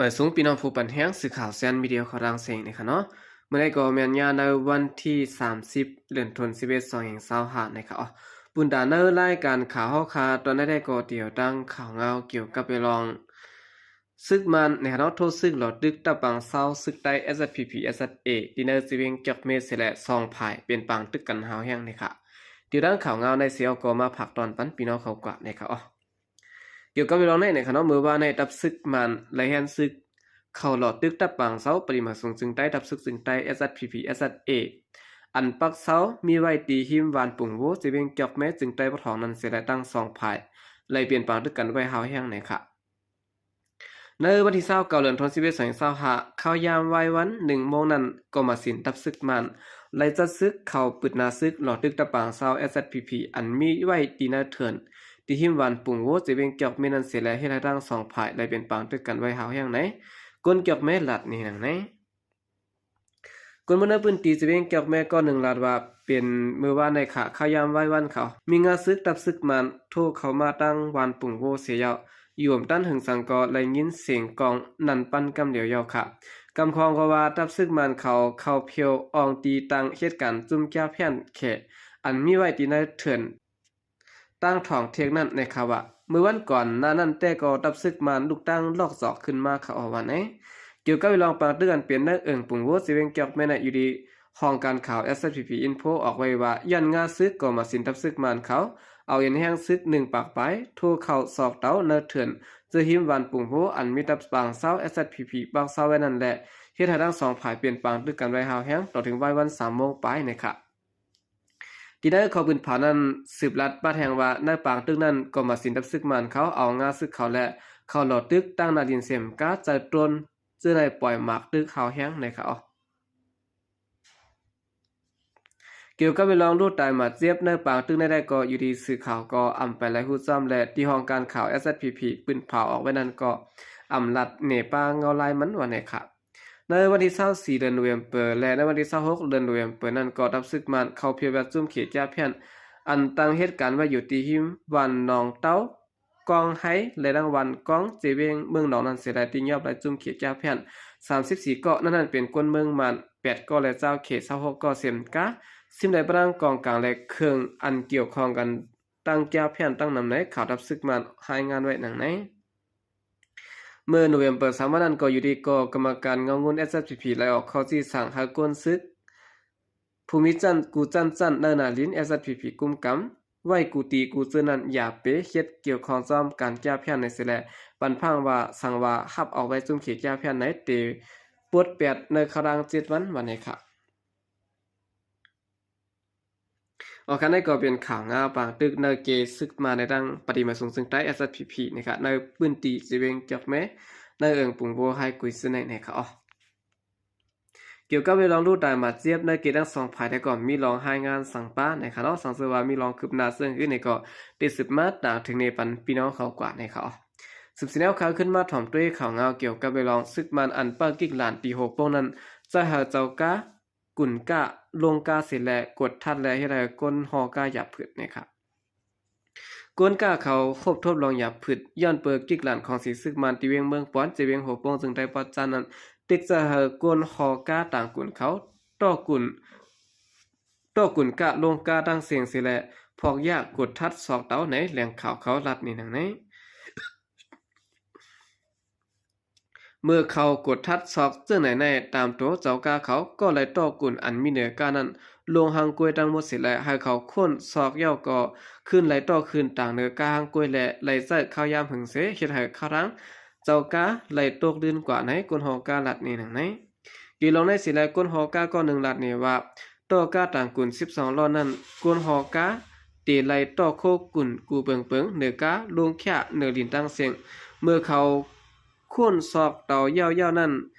ມາສູງພີ່ນ້ອງຜູ້ປັນແຮງ ສື່ຂ່າວແຊນມີເດຍ ຂອງລາວເອງນີ້ຄະເນາະ. ມື້ນີ້ກໍແມ່ນຍາມໃນວັນທີສາມສິບ ເດືອນ ສິບເອັດ ສອງພັນຊາວຫ້ານີ້ຄະ. ປຸນຕາໃນລາຍການຂ່າວເຮົາຄະ ຕອນນີ້ໄດ້ກໍຕຽວຕັ້ງຂ່າວງາວກ່ຽວກັບເລື່ອງ ສຶກມານໃນຄະເນາະ ໂທສຶກຫຼໍ່ຕຶກຕັບປາງຊາວ ຊຶກໃຕ້ ເອສເອສພີພີ ເອສເອສເອ ທີ່ໃນເຊເວັງຈອກເມເສແລະ ສອງຝ່າຍເປັນປາງຕຶກກັນຮ້າວແຮງນີ້ຄະ. ຕຽວຕັ້ງຂ່າວງາວໃນເຊວກໍມາຝາກຕອນປັນພີ່ນ້ອງເຮົາກວ່ານີ້ຄະ. ກ່ຽວກັບເລື່ອງນີ້ນະຄະເນາະ ມື້ວານໃນຕັບຊຶກມານ ລາຍແຮງຊຶກ ເຂົ້າຫຼໍ່ຕຶກຕັບປາງຊາວ ປະຕິມາສູງເຊີງໃຕ້ ຕັບຊຶກເຊີງໃຕ້ ເອສເອສພີພີ ເອສເອສເອ ອັນປັກເຊົາມີໄວ້ທີ່ຮິມວານປຸງໂວ ເຊເວັງຈອກເມ ເຊີງໃຕ້ປະຖອງນັ້ນເສແລະ ທັງສອງຝ່າຍ ໄລ່ປ່ຽນປາງຕຶກກັນໄວ້ຮ້າວແຮງນີ້ຄະ. ໃນວັນທີຊາວເກົ້າ ເດືອນ ສິບເອັດ ສອງພັນຊາວຫ້າ ຄາວຍາມວາຍວັນ ໜຶ່ງໂມງນັ້ນ ກໍມາສິນຕັບຊຶກມານ ໄລ່ຈັດຊຶກເຂົ້າປຶດໜ້າຊຶກ ຫຼໍ່ຕຶກຕັບປາງຊາວ ເອສເອສພີພີ ອັນມີໄວ້ທີ່ໃນເຖື່ອນ ທີ່ຮິມວານປຸງໂວ ເຊເວັງຈອກເມນັ້ນເສແລະ ເຮັດໃຫ້ທັງສອງຝ່າຍໄລ່ປ່ຽນປາງຕຶກກັນໄວ້ຮ້າວແຮງໃນ ຄົນຈອກເມລັດນີ້ນະ. ຄົນເມືອງໃນພື້ນທີ່ເຊເວັງຈອກເມ ກໍໜຶ່ງລາດວ່າ ເປັນມື້ວານໃນຂະ ຄາວຍາມວາຍວັນເຂົາ ມີງາຊຶກ ຕັບຊຶກມານ ໂທເຂົ້າມາທາງວານປຸງໂວເສຍເຍົາ ຢູ່ບໍ່ທັນເຖິງສັງກໍໄດ້ຍິນສຽງກ້ອງນັ່ນປັ້ນກຳດຽວເຍົາຄະ. ກຳຂອງກໍວ່າ ຕັບຊຶກມານເຂົາ ເຂົ້າພຽວອ່ອງຕີຕັ້ງເຮັດການຈຸ້ມແກ້ວແຜ່ນແຂ ອັນມີໄວ້ທີ່ໃນເຖື່ອນ ຕັ້ງຖອງເທກນັ້ນໃນຄະວ່າ ມື້ວັນກ່ອນໜ້ານັ້ນແຕ່ກໍ ຕັບຊຶກມານລຸກຕັ້ງລອກຈອກຂຶ້ນມາຄະ ວ່າແນ. ກ່ຽວກັບເລື່ອງປາງຕຶກອັນເປັນໃນເອີ່ງປຸງໂວ ເຊເວັງຈອກເມນະ ຢູ່ດີຫ້ອງການຂ່າວ ເອສເອສພີພີ ອິນໂຟ ອອກໄວ້ວ່າ ຍ້ອນງາຊຶກກໍມາສິນຕັບຊຶກມານເຂົາ ເອົາເອັນແຮງຊຶກໜຶ່ງປາກປາຍ ໂທເຂົ້າຊອກເຕົາໃນເຖື່ອນ ເຈີຮິມວານປຸງໂວ ອັນມີຕັບປາງຊາວ ເອສເອສພີພີ ປັກເຊົາໄວ້ນັ້ນແລະ ເຮັດໃຫ້ທັງສອງຝ່າຍປ່ຽນປາງຕຶກກັນໄວ້ຮ້າວແຮງ ຕໍ່ເຖິງວາຍວັນສາມໂມງປາຍໃນຄະ. ທີ່ໃນຂໍ້ພື້ນຜານັ້ນ ສືບລັດບາດແຮງວ່າ ໃນປາງຕຶກນັ້ນກໍມາສິນຕັບຊຶກມານເຂົາ ເອົາງາຊຶກເຂົາ ແລະ ເຂົ້າຫຼໍ່ຕຶກຕັ້ງໜ້າດິນເສັມກາ ໃຈໂຕນ ເຈີໃນປ່ອຍໝາກຕຶກຮ້າວແຮງໃນຄະ. ກ່ຽວກັບເລື່ອງລູກຕາຍໝາດເຈັບໃນປາງຕຶກໃນໄດ້ກໍ ຢູ່ດີສື່ຂ່າວກໍອຳໄປຫຼາຍຮູບຊ້ອມ ແລະ ທີ່ຫ້ອງການຂ່າວ ເອສເອສພີພີ ປືນຜາອອກໄວ້ນັ້ນກໍອຳລັດເນປາເງົາລາຍມັນວ່າແນຄະ. ໃນວັນທີຊາວສີ່ ເດືອນໂນເວມເປີ ແລະ ໃນວັນທີຊາວຫົກ ເດືອນໂນເວມເປີນັ້ນ ກໍທັບຊຶກມານເຂົ້າພຽວແບບຈຸ້ມເຂດຈາແຜ່ນ ອັນຕັ້ງເຮັດການໄວ້ຢູ່ທີ່ຮິມວັນໜອງເຕົ້າ ກອງໄຮ ແລະ ດັງວັນກອງ ເຊເວັງເມືອງໜອງນັ້ນເສຍ ແລະ ທີ່ຍອບໄດ້ຈຸ້ມເຂດຈາແຜ່ນ ສາມສິບສີ່ ເກາະ ໃນນັ້ນເປັນຄົນເມືອງມານ ແປດ ເກາະ ແລະ ຊາວເຂດ ຊາວຫົກ ເກາະ ເຊັ່ນກະ ຊິມໄດ້ປະດັງກອງກາງ ແລະ ເຄື່ອງອັນກ່ຽວຂ້ອງກັນ ຕັ້ງຈາແຜ່ນຕັ້ງນຳໃນ ຂ່າວທັບຊຶກມານລາຍງານໄວ້ດັ່ງໃນ. ເມື່ອໂນເວມເປີ ສາມ ວັນນັ້ນກໍຢູ່ດີກໍກຳມະການເງົາງຸ່ນ ເອສເອສພີພີ ໄດ້ອອກຂໍ້ຊີ້ສັງໃຫ້ກົນຊຶກ ຜູ້ມີຊັ້ນ ກູ່ຊັ້ນຊັ້ນ ໃນໜ້າດິນ ເອສເອສພີພີ ກຸ້ມກຳໄວ້ ກູ່ຕີ ກູ່ເຈີນັ້ນ ຢ່າໄປເຮັດກ່ຽວຂ້ອງຈອມການຈາແຜ່ນໃນເສແລະ ບັນພັງວ່າ ສັງວ່າຮັບເອົາໄວ້ຈຸ້ມເຂດຈາແຜ່ນໃນ ເຕປົດແປດໃນຄະລາງເຈັດວັນ ວ່າແນຄະ. ອອກຄັນໃດກໍເປັນຂ່າວງາວປາງຕຶກໃນເຂດຊຶກມານໃນທາງປະຕິມາສູງເຊີງໃຕ້ ເອສເອສພີພີ ໃນຄະ ໃນພື້ນທີ່ເຊເວັງຈອກແມ ໃນເອີ່ງປຸງໂວ ໄຮກຸຍ ເຊີນໃນ ໃນຄະ. ກ່ຽວກັບເລື່ອງລູກຕາຍໝາດເຈັບໃນເຂດທັງສອງຝ່າຍ ແຕ່ກໍມີລອງລາຍງານສັງປາໃນຄະເນາະ ສັງເຊີວ່າມີລອງຄືບໜ້າເຊິ່ງອື່ນໃນກໍ ໄດ້ສືບມາຕາມເຖິງໃນປັນພີ່ນ້ອງເຮົາກວ່າໃນຄະ. ສືບສຽນແນວຂ່າວຂຶ້ນມາຖອມດ້ວຍຂ່າວງາວກ່ຽວກັບເລື່ອງຊຶກມານອັນປະກິກຫຼານຕີໂຮໂປ່ງນັ້ນ ຈະໃຫ້ເຈົ້າກາ ກຸນກະ ລົງກາເສແລະ ກົດທັດ ແລະ ເຮັດໃຫ້ຄົນຫໍກາຢາບຜືດໃນຄະ. ກົນກາເຂົາຄົບທົບລອງຢາບຜືດ ຍ້ອນເປີກິກຫຼານຂອງສີຊຶກມານ ທີ່ວຽງເມືອງປອນ ເຈວຽງຫົວໂປ່ງ ເຊິ່ງໄດ້ປອດຈານນັ້ນ ຕິກຈະໃຫ້ກົນຫໍກາຕ່າງກຸນເຂົາ ຕໍ່ກຸນ ຕໍ່ກຸນກະລົງກາຕ່າງເສັງເສແລະ ພອກຢາກກົດທັດຊອກເຕົາໃນ ແຫຼ່ງຂ່າວເຂົາລັດໃນໜັງໃນ. ເມື່ອເຂົາກົດທັດຊອກເຈີໃນໃນຕາມໂຕເຈົ້າກາເຂົາ ກໍໄລ່ຕໍ່ກຸນອັນມີເໜືອການັ້ນ ລົງຮັງກວຍທັງໝົດເສແລະ ໃຫ້ເຂົາຄົ້ນຊອກເຍົາກໍຄືນໄລ່ຕໍ່ຄືນຕາງເໜືອກາຮັງກວຍ ແລະ ໄລ່ໃຊ້ເຂົາຍາມເຫິງເສ ເຮັດໃຫ້ເຂົາທັງເຈົ້າກາໄລ່ຕົກລື່ນກວ່າໃນ ກົນຫໍກາລັດໃນໜັງໃນ. ກີລອງໃນເສແລະ ກົນຫໍກາກໍໜຶ່ງລັດນີ້ວ່າ ຕໍ່ກາຕ່າງກຸນສິບສອງລ້ອນນັ້ນ ກົນຫໍກາ ເຕໄລ່ຕໍ່ໂຄກຸນກູເປິງເປິງ ເໜືອກາ ລົງຂະເໜືອດິນຕັ້ງເສັງ. ເມື່ອເຂົາຄົ້ນຊອກເຕົາເຍົາເຍົານັ້ນ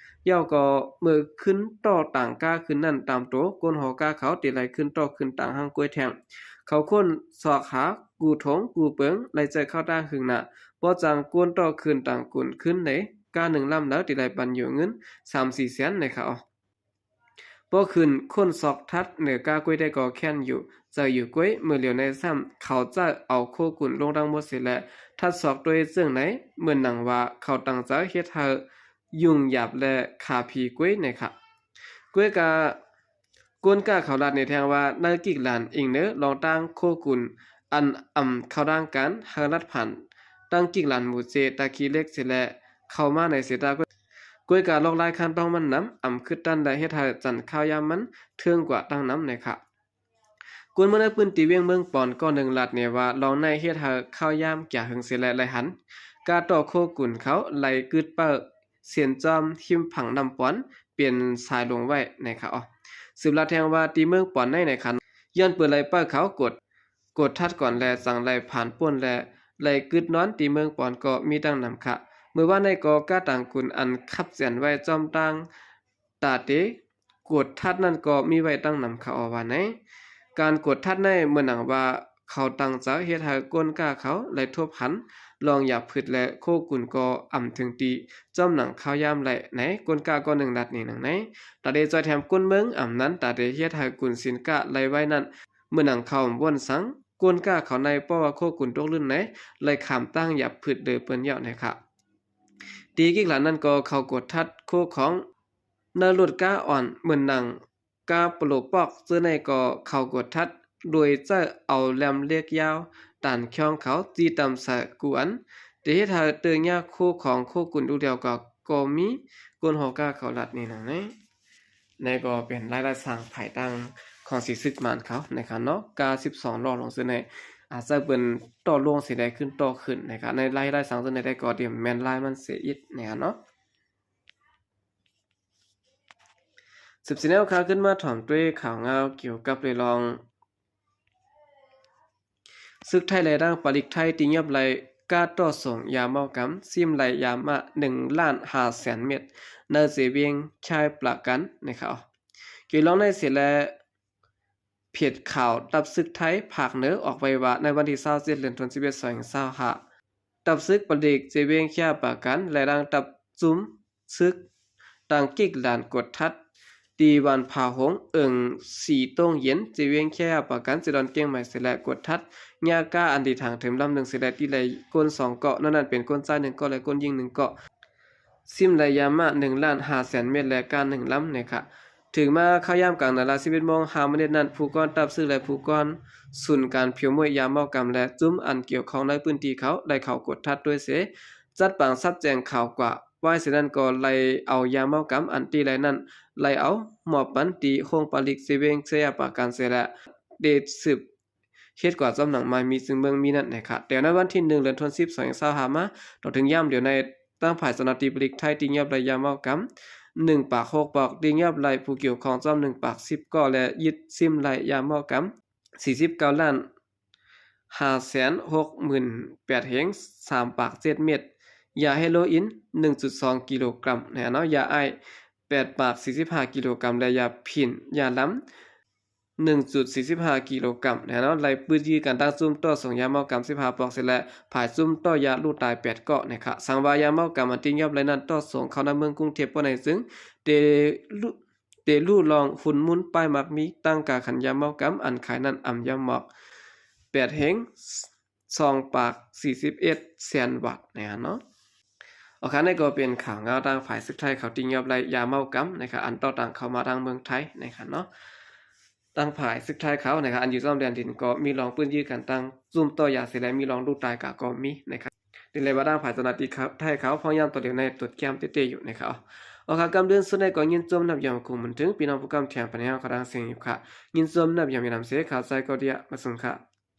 ເຍົາກໍເມື່ອຂຶ້ນຕໍ່ຕ່າງກາຄືນນັ້ນຕາມໂຕ ກົນຫໍກາເຂົາເຕໄລ່ຂຶ້ນຕໍ່ຄືນຕ່າງຮັງກວຍແທງ. ເຂົາຄົ້ນຊອກຫາກູຖົງກູເປິງ ໄລ່ໃຈເຂົ້າຕ່າງຫຶງໜ້າ ບໍ່ຈັ່ງກົນຕໍ່ຄືນຕ່າງກຸນຄືນໃນ ກາໜຶ່ງລຳລາວເຕໄລ່ປັນຢູ່ເງິນສາມສີ່ແສນໃນເຂົາ. ພໍຂຶ້ນຄົ້ນຊອກທັດເໜືອກາກວຍໄດ້ກໍແຄ້ນຢູ່ ໃຈຢູ່ກວຍ ເມື່ອຫຼຽວໃນຊ້ຳ ເຂົາຈະເອົາໂຄກຸນລົງທັງໝົດເສແລະ ທັດຊອກໂຕເອງເຊິ່ງໃນ ເໝືອນໜັງວ່າເຂົາຕັ້ງໃຈເຮັດໃຫ້ ຫຍຸ້ງຢາບ ແລະ ຂ້າຜີກວຍ ໃນຂະ ກວຍກາ ກົນກ້າເຂົາລາດໃນແທງວ່າ ໃນກິກລານອີງເນີລອງຕັ້ງໂຄກຸນ ອັນອຳເຂົ້າທາງການ ເຮົາລັດຜ່ານຕັ້ງກິກລານໝູເຈ ຕາຂີ້ເຫຼັກເສແລະ ເຂົ້າມາໃນເຊຕາ ກວຍກາລອກລາຍຄັນຕ້ອງມັນນຳ ອຳຄຶດຕັນ ແລະ ເຮັດໃຫ້ຈັນຂ້າວຢາມມັນເທິງກວ່າຕັ້ງນຳ ໃນຂະ ຄົນເມືອງໃນພື້ນທີ່ວຽງເມືອງປອນ ກໍໜຶ່ງລາດແນວ່າ ລອງໃນເຮັດໃຫ້ຂ້າວຢາມກຽເຫິງເສແລະ ໄລ່ຫັນກາຕໍ່ໂຄກຸນເຂົາ ໄລ່ກຶດເປົ້າເສັ້ນຈອມຮິມຝັ່ງນ້ຳປອນ ເປັນສາຍຫຼົງໄວ້ ໃນຂະ ອອ ສືບລາດແທງວ່າ ທີ່ເມືອງປອນໃນ ໃນຂະ ຍ້ອນເປີດໄລ່ເປົ້າເຂົາ ກົດ ກົດທັດກ່ອນ ແລະ ຈັ່ງໄລ່ຜ່ານປົ້ນ ແລະ ໄລ່ກຶດນອນທີ່ເມືອງປອນກໍມີຕັ້ງນຳຂະ ເມື່ອວານໃນກໍກາຕາງກຸນ ອັນຂັບແຈນໄວ້ຈອມຕ່າງ ຕາເຕ ກົດທັດນັ້ນກໍມີໄວ້ຕັ້ງນຳຂະ ອອ ວ່າໃນ ການກົດທັດໃນເໝືອນໜັງວ່າ ເຂົາຕັ້ງໃຈເຮັດໃຫ້ກົນກ້າເຂົາໄດ້ທົບຫັນລອງຢາບພຶດ ແລະ ໂຄກຸນກໍອຳເຖິງຕີ ຈອມໜັງຂ້າວຢາມໄດ້ໃນ ກົນກ້າກໍໜຶ່ງລາດນີ້ໜັງໃນ ຕາເຕຈອຍແຖມກົນເມືອງອຳນັ້ນ ຕາເຕເຮັດໃຫ້ກຸນສິນກ້າໄດ້ໄວ້ນັ້ນ ເມື່ອໜັງເຂົາວົນສັງ ກົນກ້າເຂົາໃນ ເພາະວ່າໂຄກຸນຕົກລື່ນໃນ ໄດ້ຂ້າມຕັ້ງຢາບພຶດເດີເປີ້ນເຍົາະ ໃນຂະ ຕີກິກລານນັ້ນກໍເຂົາກົດທັດໂຄຂອງ ໃນລົດກ້າອ່ອນເໝືອນໜັງ ກາປະໂລປອກ ເຈີໃນກໍເຂົາກົດທັດ ໂດຍໃຊ້ເອົາແຫຼມເຫຼັກຍາວ ຕານຂຽງເຂົາ ຈີ່ຕຳໃສ່ກູອັນ ຈະເຮັດໃຫ້ເຕີຍຍາໂຄຂອງໂຄກຸນລູກດຽວກໍ ກໍມີ ກົນຫົວກ້າເຂົາລັດນີ້ນະ ໃນ ໃນກໍເປັນລາຍໄດ້ສ້າງພາຍຕັ້ງຂອງສີສຶກມານເຂົາ ໃນຂະເນາະ ກາສິບສອງລໍ້ລົງເຈີໃນ ອາ ໃຊ້ເປັນຕໍ່ລົງເສໄດ້ຂຶ້ນຕໍ່ຂຶ້ນ ໃນຂະ ໃນລາຍໄດ້ສ້າງເຈີໃນໄດ້ກໍຕຽມແມ່ນລາຍມັນເສອີກ ໃນຂະເນາະ. ສືບສຽນແນວຂ່າວຂຶ້ນມາຖອມດ້ວຍຂ່າວງາວກ່ຽວກັບເລື່ອງ ຊຶກໄທ ແລະ ທາງປາລິກໄທ ຕີຍອບໄລ່ກາຕໍ່ສົ່ງຢາເມົາກຳ ຊິມໄລ່ຢາມາໜຶ່ງລ້ານຫ້າແສນເມັດ ໃນເຊວຽງຊາຍປາການ ໃນຂ່າວ ກ່ຽວລອງໃນເສແລະ ເພຈຂ່າວທັບຊຶກໄທພາກເໜືອອອກໄວ້ວ່າ ໃນວັນທີຊາວເຈັດ ເດືອນສິບເອັດ ສອງພັນຊາວຫ້າ ທັບຊຶກປະດິກເຈວຽງຊະຍະປາການ ແລະ ດັ່ງທັບຈຸ້ມຊຶກຕັ້ງກິກລານກົດທັດ ທີ່ວັນພະຫົງ ເອີງສີຕົງເຢັນ ເຈວຽງຊະຍະປາການ ເຊດອນກຽງໃໝ່ເສແລະ ກົດທັດຍາກາອັນທີ່ທາງເທີມລຳໜຶ່ງເສແລະ ທີ່ໄດ້ຄົນສອງເກາະ ນອກນັ້ນເປັນຄົນຊາຍໜຶ່ງເກາະ ແລະ ຄົນຍິງໜຶ່ງເກາະ ຊິມໄດ້ຢາມາໜຶ່ງລ້ານຫ້າແສນເມັດ ແລະ ກາໜຶ່ງລຳ ໃນຂະ ເຖິງມາເຂົ້າຍາມກາງນາລາ ສິບເອັດໂມງຫ້າມິນິດນັ້ນ ຜູ້ກ່ອນທັບຊຶກ ແລະ ຜູ້ກ່ອນສູນການຜິວມວຍຢາເມົາກຳ ແລະ ຈຸ້ມອັນກ່ຽວຂ້ອງໃນພື້ນທີ່ເຂົາ ໄດ້ເຂົ້າກວດທັດດ້ວຍເສ ຈັດປາງສັບແຈງຂ່າວກວ່າ ວ່າເສນັ້ນກໍໄດ້ເອົາຢາເມົາກຳອັນທີ່ໄດ້ນັ້ນ ໄດ້ເອົາມອບປັນທີ່ໂຮງປະລິກເຊເວງ ໄຊຍະປາການເສ ແລະ ໄດ້ສືບ ເຮັດກວ່າຈອມໜັງມາມີ ຊຶ່ງເມືອງມີນັ້ນ ໃນຂະ ແຕ່ໃນວັນທີໜຶ່ງ ເດືອນສິບ ສອງພັນຊາວຫ້າມາ ຕໍ່ເຖິງຍາມດຽວໃນ ທາງຝ່າຍເຈົ້າໜ້າທີ່ປະລິກໄທ ໄດ້ຍອບໄດ້ຢາເມົາກຳ ໜຶ່ງປາກຫົກປອກ ໄດ້ຍອບໄດ້ຜູ້ກ່ຽວຂ້ອງຈອມ ໜຶ່ງປາກສິບເກາະ ແລະ ຍຶດຊິມໄດ້ຢາເມົາກຳ ສີ່ສິບເກົ້າລ້ານຫ້າແສນຫົກໝື່ນແປດເຮັງ ສາມປາກເຈັດເມັດ, ຢາເຮໂລອິນ ໜຶ່ງຈຸດສອງກິໂລກຣາມ ແນ່ເນາະ, ຢາໄອສ໌ ແປດປາກສີ່ສິບຫ້າກິໂລກຣາມ ແລະ ຢາຝິ່ນ ຢາລຳ ໜຶ່ງຈຸດສີ່ສິບຫ້າກິໂລກຣາມ ແນ່ເນາະ, ໄດ້ປຶດຢື້ກັນຕັ້ງຈຸ້ມຕໍ່ສົ່ງຢາເມົາກຳສິບຫ້າປອກເສ ແລະ ພາຍຈຸ້ມຕໍ່ຢາລູກຕາຍແປດເກາະ ນະຄະ. ສັງວ່າຢາເມົາກຳອັນທີ່ຍອບໄດ້ນັ້ນ ຕໍ່ສົ່ງເຂົ້າໃນເມືອງກຸງເທບບໍ່ໄດ້ ຈຶ່ງເຕລຸ ເຕລຸລອງຫຸນໝູນປ້າຍໝາກມີ ຕັ້ງກາຂັນຢາເມົາກຳອັນຂາຍນັ້ນອຳຢາໝອກ ແປດເຮັງ ສອງປາກສີ່ສິບເອັດແສນບາດ ນະຄະເນາະ. ໂອເຄ ນີ້ກໍເປັນຂ່າວງາວທາງຝ່າຍຊຶກໄທເຂົາທີ່ຍອບໄດ້ຢາເມົາກຳ ນະຄະ ອັນຕໍ່ຕັ້ງເຂົ້າມາທາງເມືອງໄທ ນະຄະເນາະ. ທາງຝ່າຍຊຶກໄທເຂົາ ນະຄະ ອັນຢູ່ຊອມແດນດິນກໍມີລອງປຶດຢື້ກັນຕັ້ງຈຸ້ມຕໍ່ຢາເສ ແລະ ມີລອງລູກຕາຍກະກໍມີ ນະຄະ. ເຖິງແລະວ່າທາງຝ່າຍເຈົ້າໜ້າທີ່ໄທເຂົາພະຍາຍາມຕໍ່ເດີນໃນຕົວຈຽມເຕະໆຢູ່ ນະຄະ. ໂອເຄ ກຳເດີນສຸດໃນກໍຍິນຊົມນັບຢອມກຸງມັນເຖິງ ພີ່ນ້ອງຜູ້ກຳແຖມປານໃຫຍ່ເຮົາຂະດັງເສຍງຢູ່ຄະ. ຍິນຊົມນັບຢອມຍານຳເສ ຂາວໃສກໍເດຍ ມາສົ່ງຄະ.